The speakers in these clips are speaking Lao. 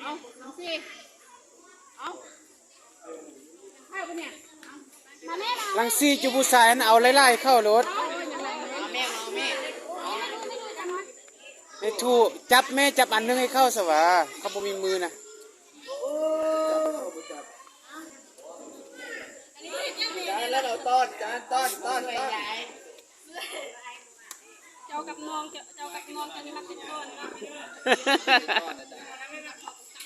ເອົາ ເອົາ ເອົາ ມາແມ່ ມາ ຫຼັງສີ່ຈຸຜູ້ຊາຍຫັ້ນ ເອົາຫຼາຍໆເຂົ້າໂລດ ເອົາ ເອົາແມ່ ເອົາແມ່ ໃຫ້ຖືກ ຈັບແມ່ ຈັບອັນໜຶ່ງໃຫ້ເຂົ້າຊະຫວາ ເຂົາບໍ່ມີມືນະ. ເຈົ້າກັບນ້ອງ ເຈົ້າ ເຈົ້າກັບນ້ອງ ເຈົ້າ ເຈົ້າກັບນ້ອງ ເຈົ້າຊິຮັບຜິດຊອບເນາະ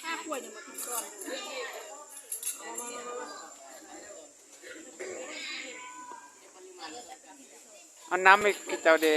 ຫ້າຂວບຍັງບໍ່ຜິດຊອບ ເອົານ້ຳໃຫ້ເຈົ້າເດ້.